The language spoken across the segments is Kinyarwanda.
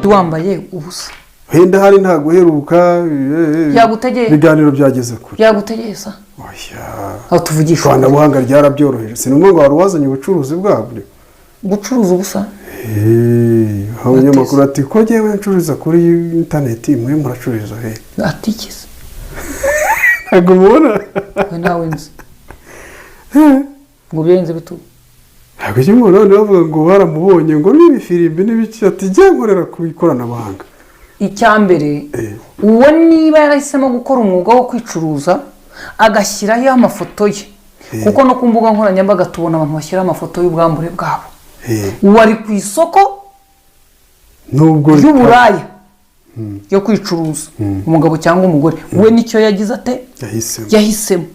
Wambaye ubusa. Wenda hari nta guheruka Yagutegeye. Ibiganiro byageze kure. Yagutegeye sa? Oya. Aho tuvugisha ukuri. Ikoranabuhanga ryarabyoroheje, si ngombwa ngo wari wazanye ubucuruzi bwabyo. Gucuruza ubusa? Aho umunyamakuru ati: "Ko ngewe ncururiza kuri interineti, mwe muracururiza he?" Atikize. Ntabwo mubona. We nawe nzi ngo birenze bitu. Ntabwo icyo umuntu none bavuga ngo baramubonye ngo n'ibifirimbi n'ibiki, ati: "Jya nkorera ku ikoranabuhanga." Icya mbere, uwo niba yarahisemo gukora umwuga wo kwicuruza, agashyiraho amafoto ye, kuko no ku mbuga nkoranyambaga tubona abantu bashyiraho amafoto y'ubwambure bwabo, uwo ari ku isoko nubwo ry'uburaya yo kwicuruza, umugabo cyangwa umugore we, nicyo yagize ate? Yahisemo. Yahisemo.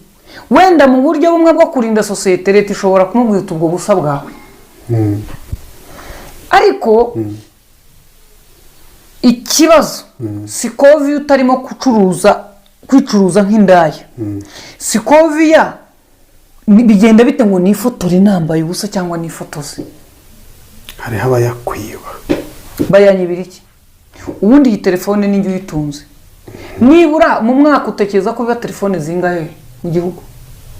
Wenda mu buryo bumwe bwo kurinda sosiyete, leta ishobora kumubwira uti: "Ubwo busa bwawe." Ariko ikibazo Scovia utarimo gucuruza, kwicuruza nk'indaya, Scovia bigenda bite ngo nifotore nambaye ubusa cyangwa nifotoze? Hariho abayakwiba. Bayanyibira iki? Ubundi iyi telefone ninjye uyitunze. Nibura mu mwaka utekereza ko biba telefone zingahe mu gihugu?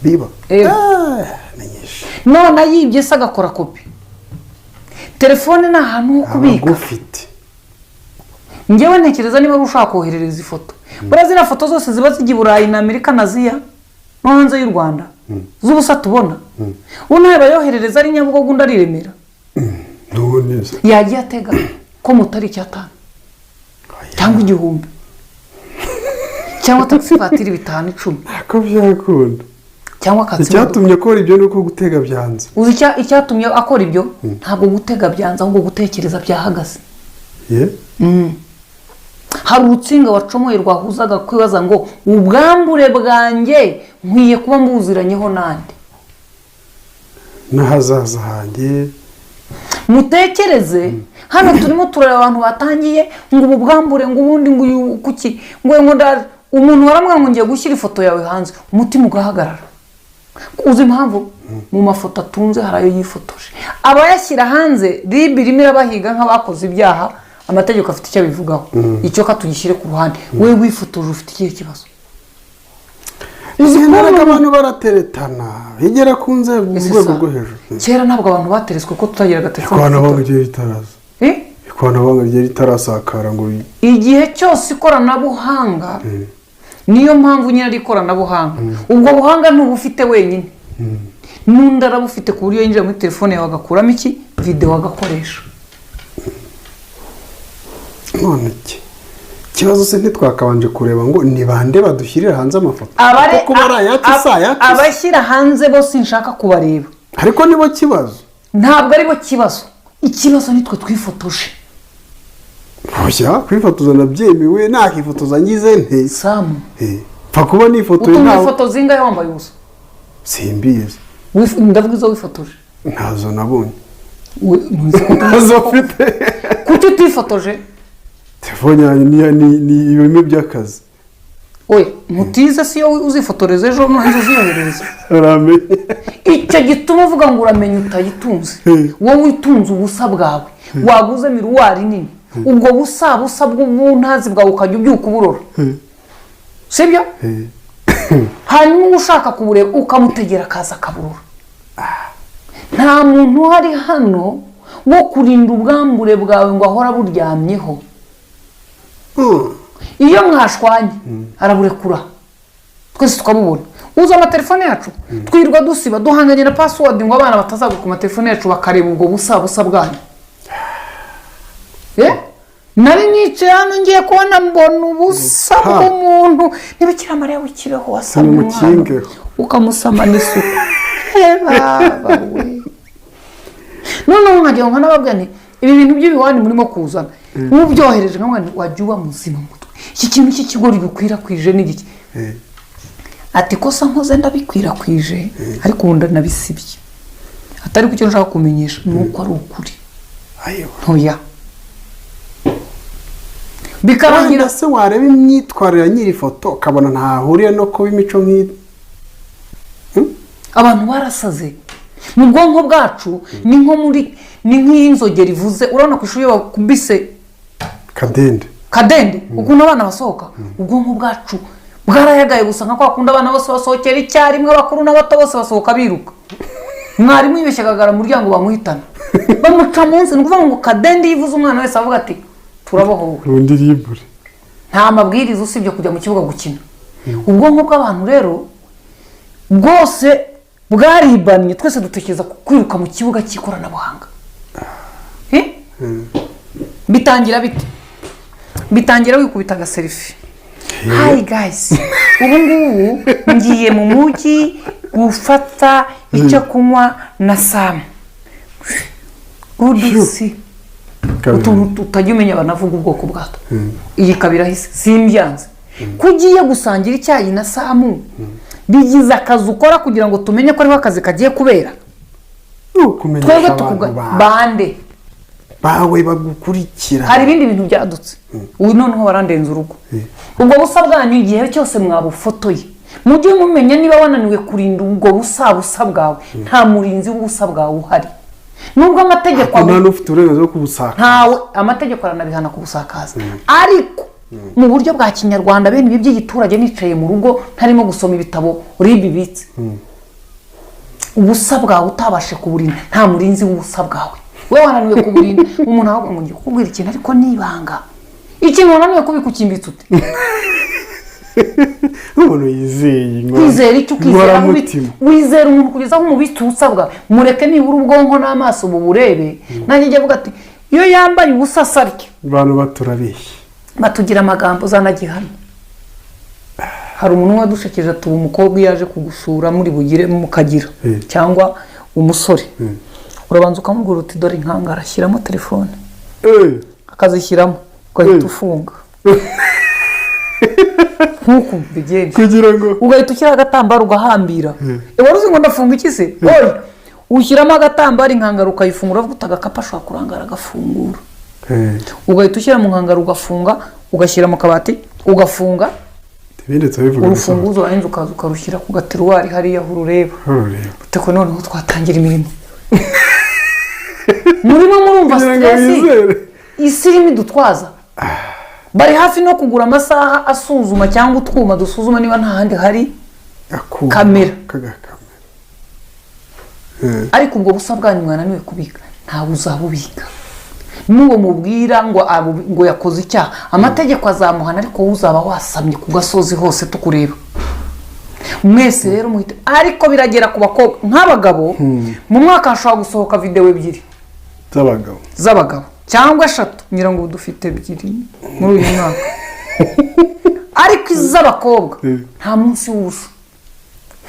Biba? Yego. Ah, ni nyinshi. None ayibye se agakora kopi? Telefone ni ahantu ho kubika. Abagufite. Ngewe ntekereza niba ari ushaka koherereza ifoto, buriya ziriya foto zose ziba zijya i Burayi na Amerika na Aziya no hanze y'u Rwanda z'ubusa tubona, ubu nawe bayoherereza ari Nyabugogo, undi ari i Remera. None se? Yagiye atega ko mutari icyatanu cyangwa 1000 cyangwa taxi voiture 5, 10. Ko byakunda. Cyangwa akatsa imodoka. Icyatumye akora ibyo ni uko gutega byanze. Uzi icyatumye akora ibyo? Ntabwo gutega byanze, ahubwo gutekereza byahagaze. Ye. Hari urutsinga wacomoye rwahuzaga kwibaza ngo: "Ubwambure bwanjye nkwiye kuba mbuziranyeho nande?" N'ahazaza hanjye. Mutekereze, hano turimo turareba abantu batangiye ngo ubu bwambure, ngo ubundi ngo uyu kuki, ngo umuntu waramubwira ngo: "Ngiye gushyira ifoto yawe hanze," umutima ugahagarara. Uzi impamvu? Mu mafoto atunze hari ayo yifotoje, abayashyira hanze RIB irimo irabahiga nk'abakoze ibyaha. Amategeko afite icyo abivugaho, icyo katugishyire ku ruhande. Wowe wifotoje ufite ikihe kibazo? Uzi Izi kubona mbaraga, abantu barateretana bigera ku nzego, Ese urwego sa, rwo hejuru. Kera ntabwo abantu bateretswe ko tutagiraga telefone. Ikoranabuhanga ryari ritaraza. Eh? Ikoranabuhanga ryari ritarasakara ngo Igihe cyose ikoranabuhanga, niyo mpamvu nyine ari ikoranabuhanga. Ubwo buhanga ntubufite wenyine, n'undi arabufite, ku buryo yinjira muri telefone yawe agakuramo iki videwo agakoresha. None iki ikibazo se, ntitwakabanje kureba ngo ni bande badushyirira hanze amafoto? Kuko bari ayacu si ayacu se. Abashyira hanze bo sinshaka kubareba. Ariko nibo kibazo. Ntabwo aribo kibazo, ikibazo nitwe twifotoje. Oya, kwifotoza nabyemewe, nakifotoza ngize nte? Samu. Pfa kuba nifotoye. Utunga Ntawe. ifoto zingahe wambaye ubusa? Simbizi. Ndavuga izo wifotoje. Ntazo nabonye. Ntuzi ko Ntazo mfite. Kuki utifotoje? Telefone yanjye ni ibintu by'akazi. Oya, mutize si yo uzifotoreza ejo nurangiza uziyoherereza. Uramenye. Icyo gituma uvuga ngo uramenya utayitunze. Wowe utunze ubusa bwawe, waguze miroir nini, ubwo busa busa bw'ubuntazi bwawe ukajya ubyuka uburora, sibyo? Hanyuma uba ushaka kubureba ukamutegera akaza akaburora. Nta muntu uhari hano wo kurinda ubwambure bwawe ngo ahore aburyamyeho. Iyo mwashwanye araburekura, twese tukabubona. Uzi amatelefone yacu twirirwa dusiba, duhanganye na password ngo abana batazagwa ku matelefone yacu bakareba ubwo busa busa bwanyu. Eh? Nari nicaye hano, ngiye kubona mbona ubusa bw'umuntu. Niba Mariya w'ikibeho wasamye umwana Nimukingeho. ukamusama n'isuku. Eh, baba we, noneho nkagira ngo nkanababwira nti: "Ibi bintu by'ibiwani murimo kuzana, ubyohereje nkamubwira nti: 'Wajya uba muzima mu mutwe, iki kintu cy'ikigori gikwirakwije ni igiki?'" Ati: "Kosa nkoze ndabikwirakwije, ariko ubu ndanabisibye." Atari ko icyo nshaka kumenyesha ni uko ari ukuri. Ayiwa. Ntoya bikarangira. Wenda se wareba imyitwarire ya nyiri ifoto ukabona ntahuriye no kuba imico nk'iyi? Abantu barasaze mu bwonko bwacu, ni nko muri, ni nk'inzogera ivuze. Urabona ku ishuri iyo bakubise Kadende. Kadende, ukuntu abana basohoka, ubwonko bwacu bwarayagaye gusa nka kwa kundi abana bose basohokera icyarimwe, abakuru n'abato bose basohoka biruka. Mwarimu yibeshye akagara mu muryango, bamuhitana, bamuca munsi. Ni ukuvuga ngo kadende iyo ivuze, umwana wese avuga ati: "Turabohowe." Rundi libure. Nta mabwiriza usibye kujya mu kibuga gukina. Ubwonko bw'abantu rero bwose bwaribannye, twese dutekereza ku kwiruka mu kibuga cy'ikoranabuhanga. Eh? Bitangira bite? Bitangira wikubita agaselfie: "Hi guys, ubu ngubu ngiye mu mujyi gufata icyo kunywa na Samu, good." Utuntu utajya umenya banavuga ubwoko bwatwo. Iyi kabiri ahise simbyanze ko ugiye gusangira icyayi na Samu, bigize akazi ukora kugira ngo tumenye ko ariho akazi kagiye kubera. Ni ukumenyesha Twebwe abantu tukuga bawe. Bande? Bawe bagukurikira. Hari ibindi bintu byadutse ubu noneho warandenze urugo. Ubwo busa bwanyu, igihe cyose mwabufotoye, mujye mumenya niba wananiwe kurinda ubwo busa bwawe, nta murinzi w'ubusa bwawe uhari, nubwo amategeko Nta n'ufite uburenganzira bwo kubusaka. Ntawe, amategeko aranabihana kubusakaza. Ariko mu buryo bwa kinyarwanda, bene ibi by'igiturage, nicaye mu rugo ntarimo gusoma ibitabo RIB ibitse, ubusa bwawe utabashe kuburinda, nta murinzi w'ubusa bwawe. We wananiwe kuburinda, umuntu ahubwo ngo ngiye kukubwira ikintu ariko ni ibanga. Ikintu wananiwe kubika, ukimbitse ute? Umuntu yizeye Kwizera icyo ukizera aho inkoramutima. Wizera umuntu kugeza aho umubitse ubusa bwawe. Mureke nibura ubwonko n'amaso buburebe. Nanjye njya avuga ati: "Iyo yambaye ubusa asarya." Abantu baturabeshya. Batugira amagambo zanagihamya. Hari umuntu wadushekeje ati: "Ubu umukobwa iyo aje kugusura muri bugire mukagira cyangwa umusore, urabanza ukamubwira uti: 'Dore inkangara, shyiramo telefone.' Akazishyiramo, ugahita ufunga nk'uku bigenda." Kugira ngo Ugahita ushyiraho agatambaro ugahambira. Wari uzi ngo ndafunga iki se? Oya, ushyiramo agatambaro, inkangara ukayifungura, uvuga uti: "Agakapu ashobora kurangara agafungura." Ugahita ushyira mu nkangara, ugafunga, ugashyira mu kabati, ugafunga. Ibindi turabivuga. Urufunguzo warangiza ukaza ukarushyira ku gatiruwari hariya aho urureba. Urureba. Uteko noneho twatangira imirimo. Murimo murumva Kugira ngo stress bizere. isi irimo idutwaza. Bari hafi no kugura amasaha asuzuma cyangwa utwuma dusuzuma niba nta handi hari Akuma kamera. Kagakamera. Ariko ubwo busa bwanyu mwananiwe kubika, ntawe uzabubika. N'uwo mubwira ngo ngo yakoze icyaha, amategeko azamuhana, ariko wowe uzaba wasamye ku gasozi hose tukureba. Mwese rero muhite, ariko biragera ku bakobwa nk'abagabo. Mu mwaka hashobora gusohoka videwo ebyiri z'abagabo. Z'abagabo cyangwa eshatu. Ngira ngo ubu dufite ebyiri muri uyu mwaka. Ariko iz'abakobwa, nta munsi w'ubusa,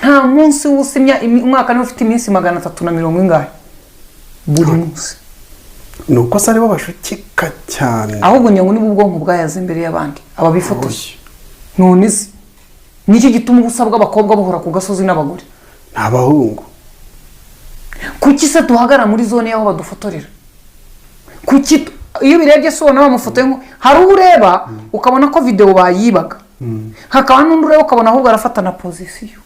nta munsi w'ubusa. Umwaka niba ufite iminsi 300 na mirongo ingahe, buri munsi. Ni uko se aribo bashukika cyane? Ahubwo ngira ngo niba ubwonko bwayaze imbere y'abandi aba bifotoye. None se nicyo gituma ubusa bw'abakobwa buhora ku gasozi n'abagore? Ni abahungu. Kuki se duhagarara muri zone y'aho badufotorera? Kuki iyo ubirebye se ubona bamufotoye nko hari uwo ureba ukabona ko videwo bayibaga, hakaba n'undi ureba ukabona ahubwo arafata na position.